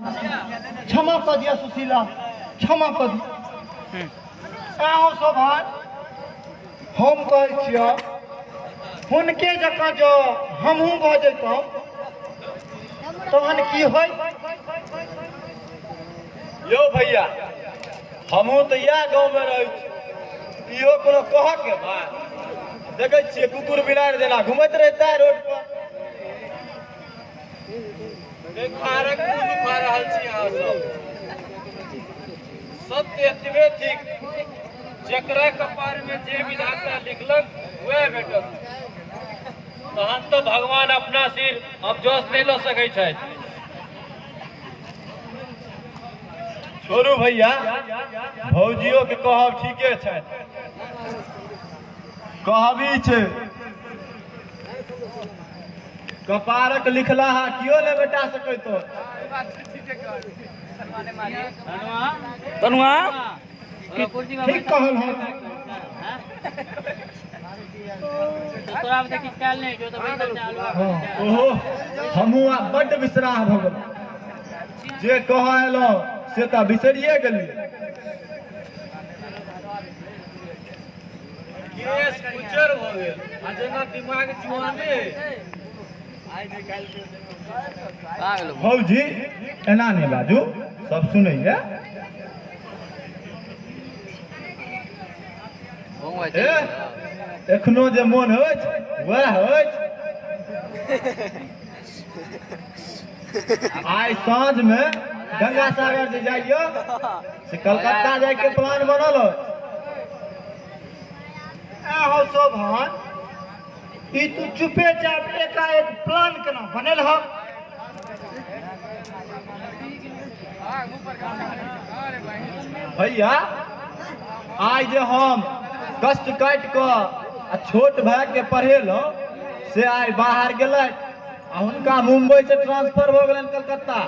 क्षमा कऽ दिअ सुशीला, क्षमा कऽ दिअ। अहाँ शोभन, हम कहै छियह हुनके जकाँ जँ हमहूँ भऽ जैतहुँ तहन की होइत? यौ भैया, हमहूँ तऽ इएह गाँवमे रहै छी, इहो कोनो कहऽके बात? देखै छियै कुकुर बिलाड़ि जेना घुमैत रहिता है रोड पर। बेकारक मुँह दुखा रहल छी अहाँ सब। सत्य एतबे थिक, जकरा कपार में जे विधाता लिखलक वएह भेटत। तहन तऽ भगवान अपना सिर अफजोस नहि लऽ सकै छथि। छोड़ू भैया, भौजियो के कहब ठीके छै। कहबी छै, कपारक लिखलाहा कियो नहि बेटा सकैत। तनुआ ठीक कहल हन। ओहो, हमहूँ आब बड्ड बिसराह भऽ गेल। जे कहऽ एलहुँ से तऽ बिसरिए गेलियै। केश उज्जर भऽ गेल आ जेना दिमाग जुआने। भौजी, एना नहि बाजू, सब सुनैया। ए, एखनो जे मोन अछि वएह अछि। आइ साँझ में गंगा सागर जे जाइयो से कलकत्ता जाय के प्लान बनल अछि। अहाँ शोभन, ई तू चुपे चाप एकाएक प्लान केना बनेल हक? भैया, आइ जे हम कष्ट काटि कऽ आ छोट भाय के पढ़ेलहुँ से आइ बाहर गेलथि आ हुनका मुम्बई से ट्रांसफर भऽ गेलनि कलकत्ता,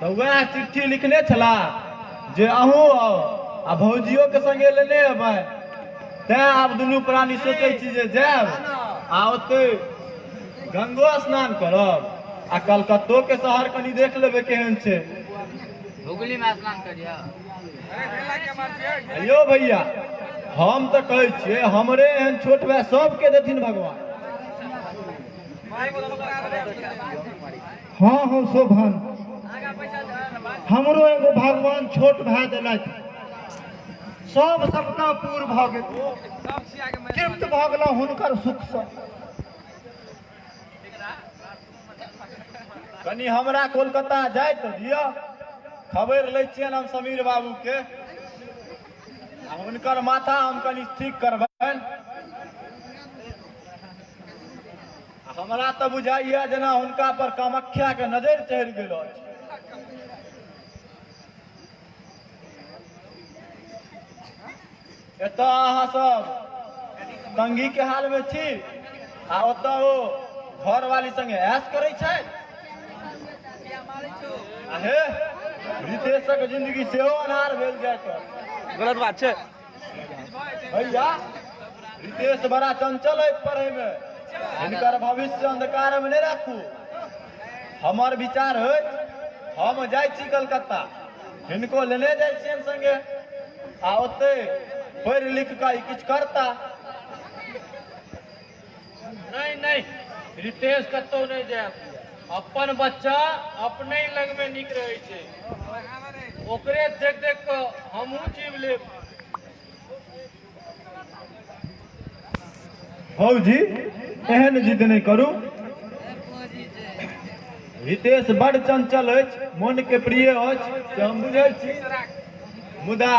तऽ वएह चिट्ठी लिखने छलाह जे अहूँ आउ आ भौजियो के संगे लेने अयबै। तैं आब दुनू प्राणी सोचै छी जे जायब आ ओतै गंगो स्नान करब आ कलकत्तो के शहर कनि देख लेबै केहन छै। हुगली में स्नान करियो। यौ भैया, हम तऽ कहै छियै हमरे एहन छोट भाय सबके देथिन भगवान। हँ हौ शोभन, हमरो एगो भगवान छोट भाय देलथि, सब सपना पूर भऽ गेल, तृप्त भऽ गेलहुँ हुनकर सुखसँ। कनि हमरा कोलकाता जाय तऽ दिअ, खबरि लै छियनि हम समीर बाबू के आ हुनकर माथा हम कनि ठीक करबनि। आ हमरा तऽ बुझाइया जेना हुनका पर कामाख्या के नजरि चढ़ि गेल अछि। एतऽ अहाँ सब तंगी के हाल में छी आ ओतऽ ओ घरवाली संगे ऐश करै छथि। आ हे, रितेशक जिंदगी सेहो अन्हार भेल जाइत अछि। गलत बात छै भैया। रितेश बड़ा चंचल अछि पढ़े में, हिनकर भविष्य अंधकार में नहि राखू। हमर विचार अछि हम जाइ छी कलकत्ता, हिनको लेने जाइ छियनि संगे आ ओतै पढ़ि लिख कऽ ई किछु करता। नहीं नहीं, रितेश कतौ नहीं जायत। अपन बच्चा अपने ही लग में निक रहे छै, ओकरे देख देख कऽ हमहूँ जीव लेब। भौजी, एहन जिद नहि करू। रितेश बड चंचल अछि, मन के प्रिय अछि से हम बुझै छी, मुदा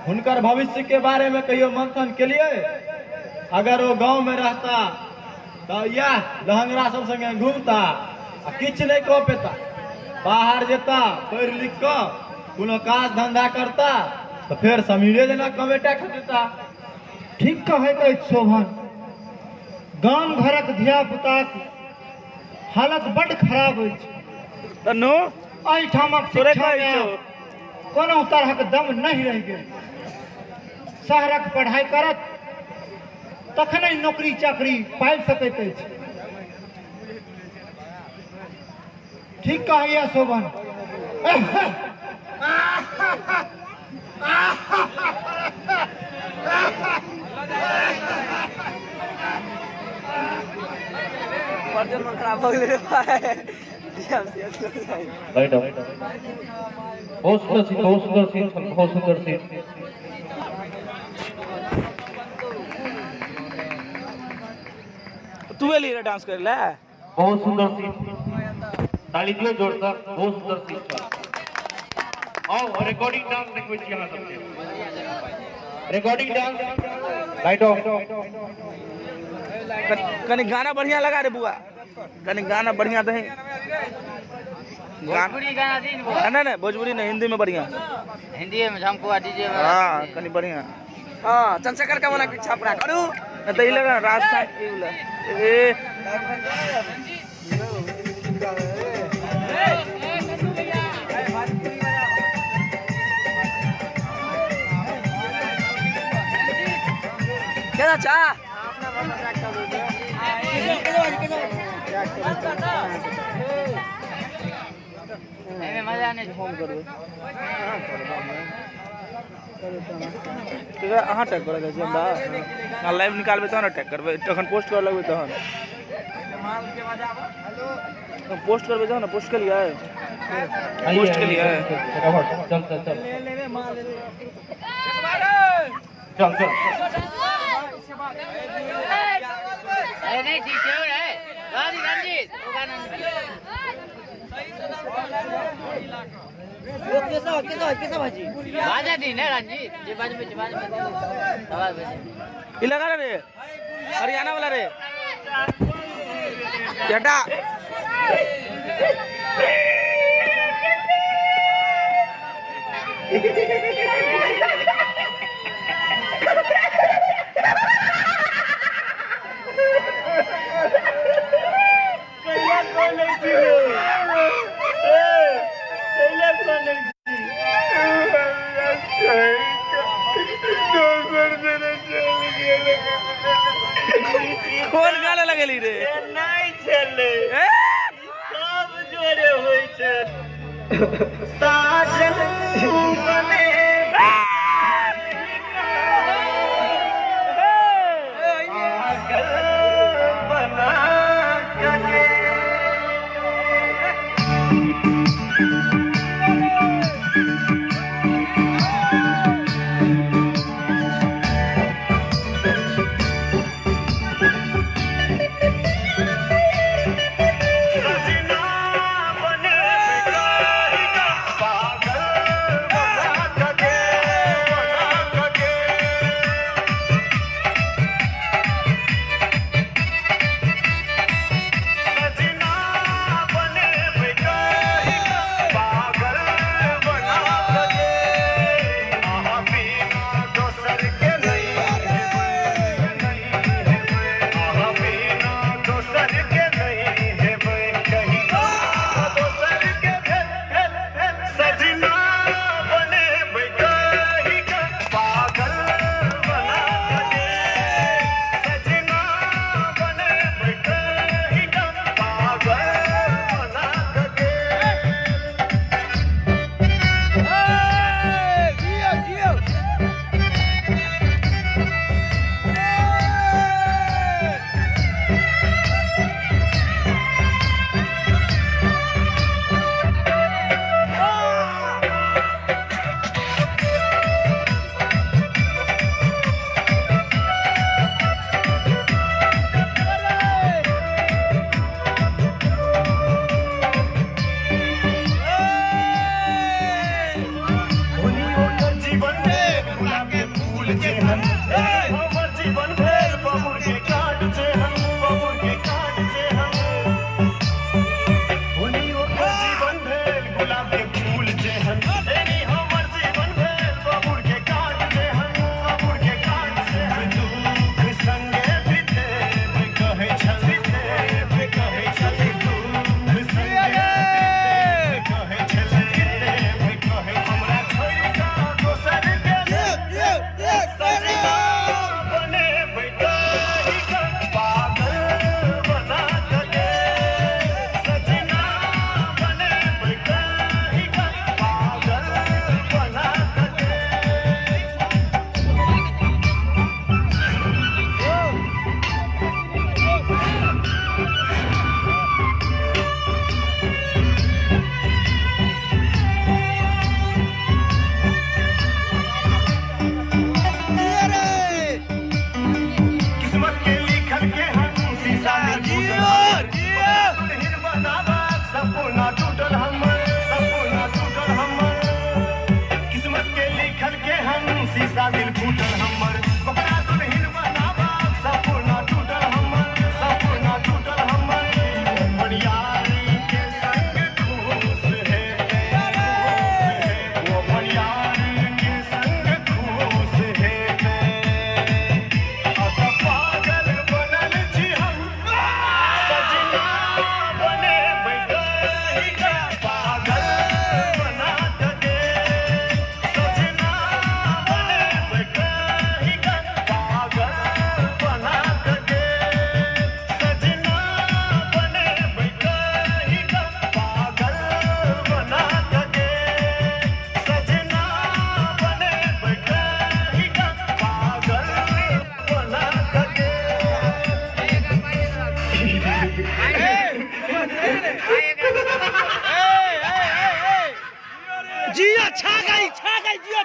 हुनकर भविष्य के बारे में कहियो मंथन केलियै? अगर ओ गांव में रहता तऽ इएह लहंगरा सब संगे घूमता आ किछु नहि कऽ पेता। बाहर जेता, पढ़ि लिख कऽ कोनो काज धंधा करता तऽ फेर समीरे जेना कमेटा खटेता। ठीक कहैत अछि शोभन, गाम घरक धिया पुताक हालत बड्ड खराब अछि। तनु, एहिठामक तोरे शिक्षा कहै मे छौ। कोनो तरहक दम नहि रहि गेल। शहरक पढ़ाइ करत तखने नौकरी चाकरी पाबि सकैत अछि। ठीक कहैया शोभन। खराब हो गेलै भाई। बहुत सुंदर सीन, बहुत सुंदर सीन, बहुत सुंदर सीन। तू एली रे डांस करे ले। बहुत सुंदर सीन, ताली दियो जोरदार। बहुत सुंदर सीन छल। आओ रिकॉर्डिंग डांस देखबै छी अहाँ सबके। Recording dance, light of. कनी गाना बढ़िया लगा रे बुआ, कनी गाना बढ़िया दही। भोजपुरी गाना दी। नहीं नहीं भोजपुरी नहीं, हिंदी में बढ़िया। हिंदी में झमकुआ डीजे। हाँ कनी बढ़िया। हाँ चंद्रशेखर का वाला पीछा पूरा करू। नहीं तो ये लगा रास्ता ये क्या चा मजा नहीं। फोन करबै अहाँ टैग करऽ जाइ छी हमरा। लाइव निकालबै तहन ने टैग करबै, तखन पोस्ट करऽ लगबै तहन पोस्ट करबै तहन ने। पोस्ट केलियै, पोस्ट केलियै। चल चल चल चल चल। नहीं ठीक है रंजीत। बाजा दी ना रंजीत जे बाजू में बाजू में आवाज बजे। ई लगा रे हरियाणा वाला रे हटा। कौन गाना लगेली रे? नहीं चले सब जोरे होई छे साजन बने। बना के सजना बने पागल बना।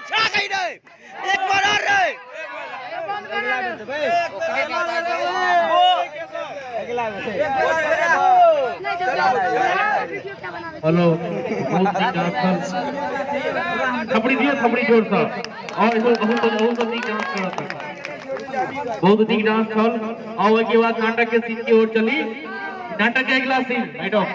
छा गई रे, एक बार और रे। हेलो, बहुत नीक डांस छल। थपड़ी दियौ, थपड़ी जोरसँ। और एगो बहुत बहुत नीक डांस करत, बहुत नीक डांस छल। और ओहिके बाद नाटक के सीन की ओर चली। नाटक के अगला सीन राइट ऑफ।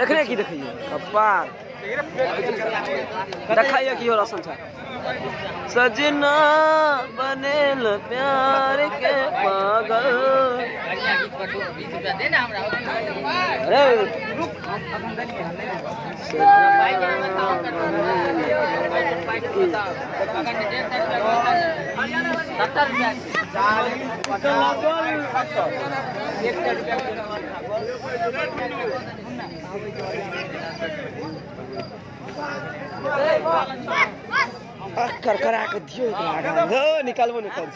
एखने की देखैए कपार देखैए की हो रसन छै। सजना बनेल प्यार के पागल। अरे रुक, करकरा के दियो निकालबो नहीं कर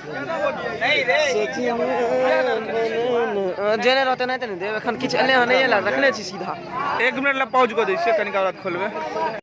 जेने रहते नहीं ते नहीं देब। एखन किछु एलै हँ, नहि एलै, रखने छी सीधा। 1 मिनट ला पॉज कऽ दै छियै, कनिका बाद खोलबै।